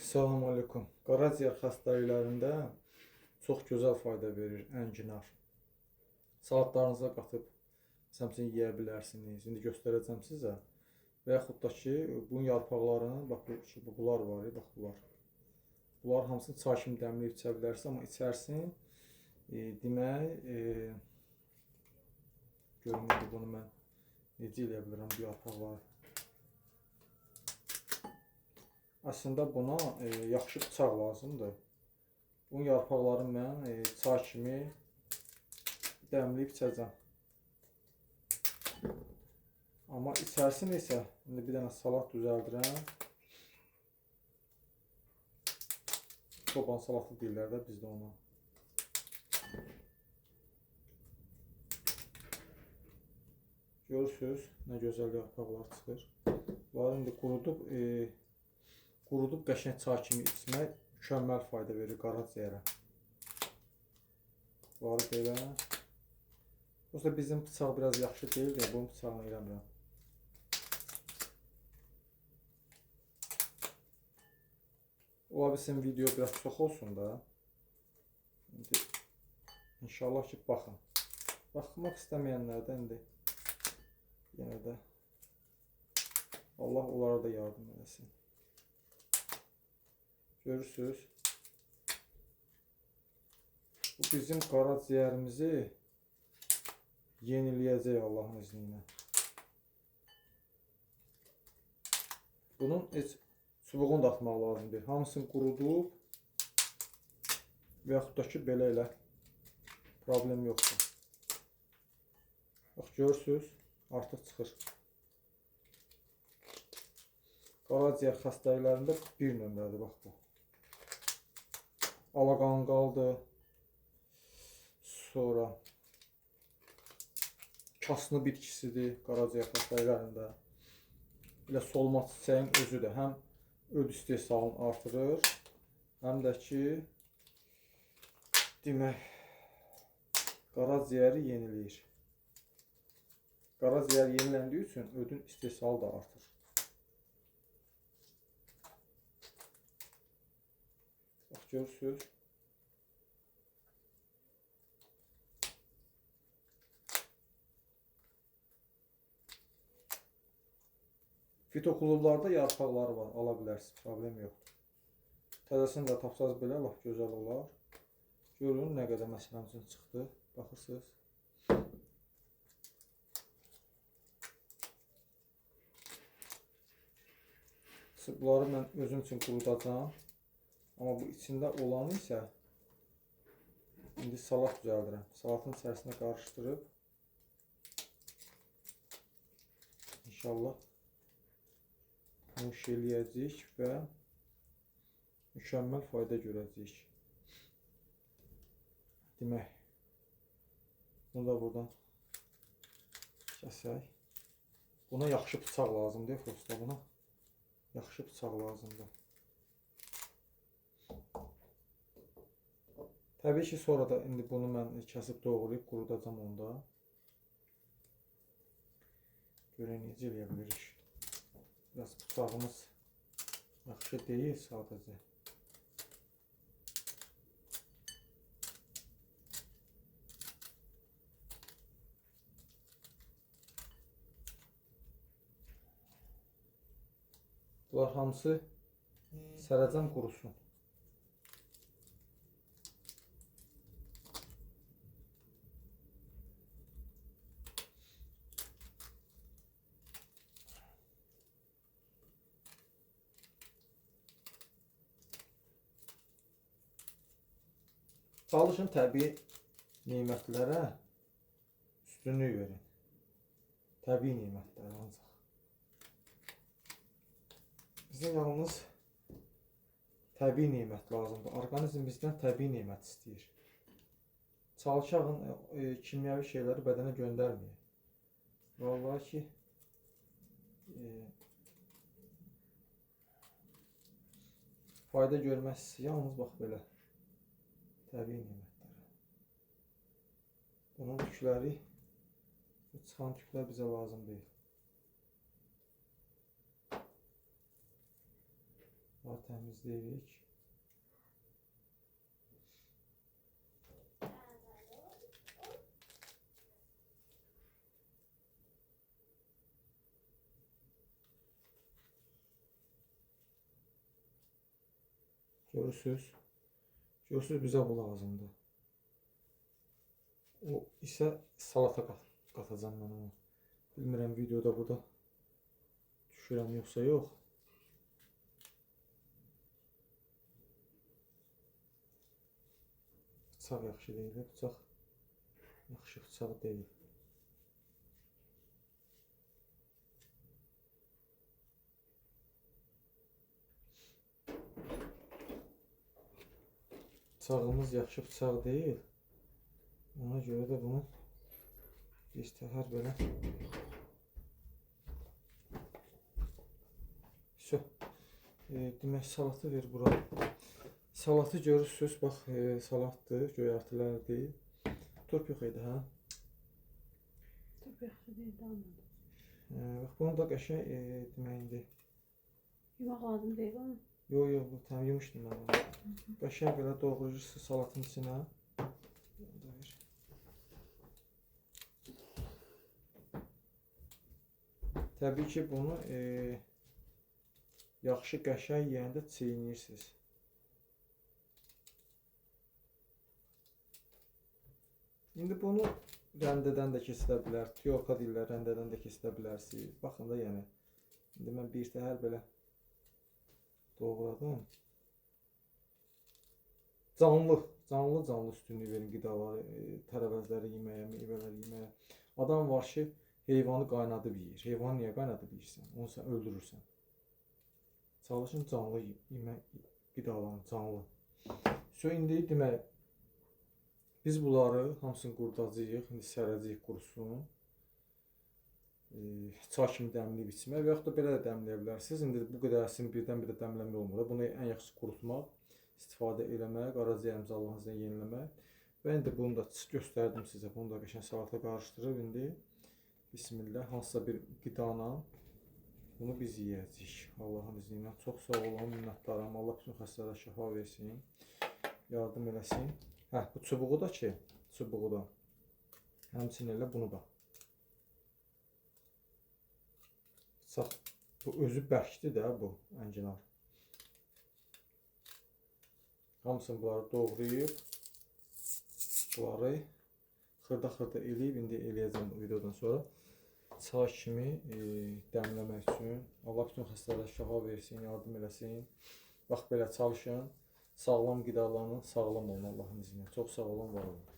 Salam aleykum. Qaraciyər xəstəliklərində çox gözəl fayda verir ənginar. Salatlarınıza qatıb məsələn yeyə bilərsiniz. İndi göstərəcəm sizə. Və yaxud da ki, bunun yarpaqlarını, bax bu, bunlar var, bax bunlar. Bunlar hamısını çay kimi dəmləyib içə bilərsiniz, amma içərsin. Demək, görün indi bunu mən necə eləyə bilərəm bu yarpaqları. Əslində buna yaxşı bıçaq lazımdır. Bunun yarpaqlarını mən çay kimi dəmləyib içəcəm. Amma içərisini isə indi bir dənə salat düzəldirəm. Çoban salatı deyirlər də bizdə ona. Görürsünüz, nə gözəl yarpaqlar çıxır. Bunları indi qurudub qəşəng çay kimi içmək mükəmməl fayda verir qaraciyərə. Bunları belə. Yoxsa bizim bıçaq biraz yaxşı deyil deyə bunun bıçağını eləmirəm. Ola bilsin video biraz çox olsun da. İndi inşallah ki baxın. Baxmaq istəməyənlər də indi yenə də Allah onlara da yardım eləsin. Görürsünüz. Bu bizim qaraciyərimizi yeniləyəcək Allahın izni ilə. Bunun heç çubuğunu da atmaq lazım deyil. Hamısını qurudub və yaxud da ki, belə elə problem yoxdur. Bax, görürsünüz, artıq çıxır. Qaraciyər xəstəliklərində bir nömrədir, bax bu. Alaqanqaldır. Sonra kasını bitkisidir qaraciyər xəstəliklərində. Elə solma çiçəyin özü də həm öd istehsalını artırır, həm də ki, demək, qaraciyəri yeniləyir. Qaraciyər yeniləndiyi üçün ödün istehsalı da artır. Bax, görürsünüz. Fitoklublarda yarpaqları var, ala bilərsiniz, problem yoxdur. Təzəsini də tapsanız belə, lap gözəl olar. Görün, nə qədər məsələn üçün çıxdı, baxırsınız. Bunları mən özüm üçün qurudacağam. Amma bu içində olanı isə indi salat düzəldirəm. Salatın içərisində qarışdırıb inşallah nuş eləyəcəyik və mükəmməl fayda görəcəyik. Demək, bunu da buradan kəsək. Buna yaxşı bıçaq lazımdır, prosta buna yaxşı bıçaq lazımdır. Təbii ki, sonra da indi bunu mən kəsib doğrayıb qurudacam onda. Görək necə eləyə bilirik. Biraz bıçağımız yaxşı deyil sadəcə. Bunlar hamısı sərəcəm qurusun. Çalışın təbii nemətlərə üstünlük verin. Təbii nemətlərə ancaq. Bizə yalnız təbii nemət lazımdır. Orqanizm bizdən təbii nemət istəyir. Çalışağın kimyəvi şeyləri bədənə göndərməyək. Vallahi ki, fayda görməzsiniz. Yalnız bax belə. Təbii nemətlərə. Bunun tükləri, bu çıxan tüklər bizə lazım deyil. Bunları təmizləyirik. Görürsünüz. Görürsünüz, bizə bu lazımdır. O isə salata qatacağam mən onu. Bilmirəm videoda burada düşürəm yoxsa yox. Bıçaq yaxşı deyil, bıçaq yaxşı bıçaq deyil. Bıçağımız yaxşı bıçaq deyil. Ona görə də bunu bir təhər belə. Demək, salatı ver bura. Salatı görürsünüz, bax, salatdır, göyərtilərdir. Turp yox idi, hə? Turp yaxşı deyil, almadım. Bax, bunu da qəşəng, demək indi. Yumaq lazım deyil onu. Yox, yox, bu tam yumuşdum mən onu. Qəşəng belə doğrayırsınız salatın içinə. Bunu da ver. Təbii ki, bunu yaxşı qəşəng yeyəndə çeynəyirsiniz. İndi bunu rəndədən də keçidə bilər, tyorka deyirlər, rəndədən də keçidə bilərsiniz. Baxın da, yəni, indi mən bir təhər belə doğradım. Canlı, canlı, canlı üstünlük verin qidaları, tərəvəzləri yeməyə, meyvələri yeməyə. Adam var ki, heyvanı qaynadıb yeyir. Heyvanı niyə qaynadıb yeyirsən? Onu sən öldürürsən. Çalışın canlı yemək, qidalarını canlı. So, indi demək, biz bunları hamısını qurudacağıq, indi sərəcəyik qurusun. Çay kimi dəmləyib içmək və yaxud da belə də dəmləyə bilərsiniz. İndi bu qədərsini birdən-birə dəmləmək olmur. Bunu ən yaxşısı qurutmaq, istifadə eləmək, qaraciyərimizi Allahın izni ilə yeniləmək. Və indi bunu da göstərdim sizə. Bunu da qəşəng salata qarışdırıb indi Bismillah, hansısa bir qidana bunu biz yeyəcəyik. Allahın izni ilə. Çox sağ olun, minnətdaram. Allah bütün xəstələrə şəfa versin, yardım eləsin. Hə, bu çubuğu da ki, çubuğu da. Həmçinin elə bunu da. Bıçaq, bu özü bərkdir də bu ənginar. Hamısını bunları doğrayıb, bunları xırda-xırda eləyib, indi eləyəcəm bu videodan sonra. Çay kimi dəmləmək üçün. Allah bütün xəstələrə şəfa versin, yardım eləsin. Bax belə çalışın, sağlam qidalanın, sağlam olun Allahın izni ilə. Çox sağ olun, var olun.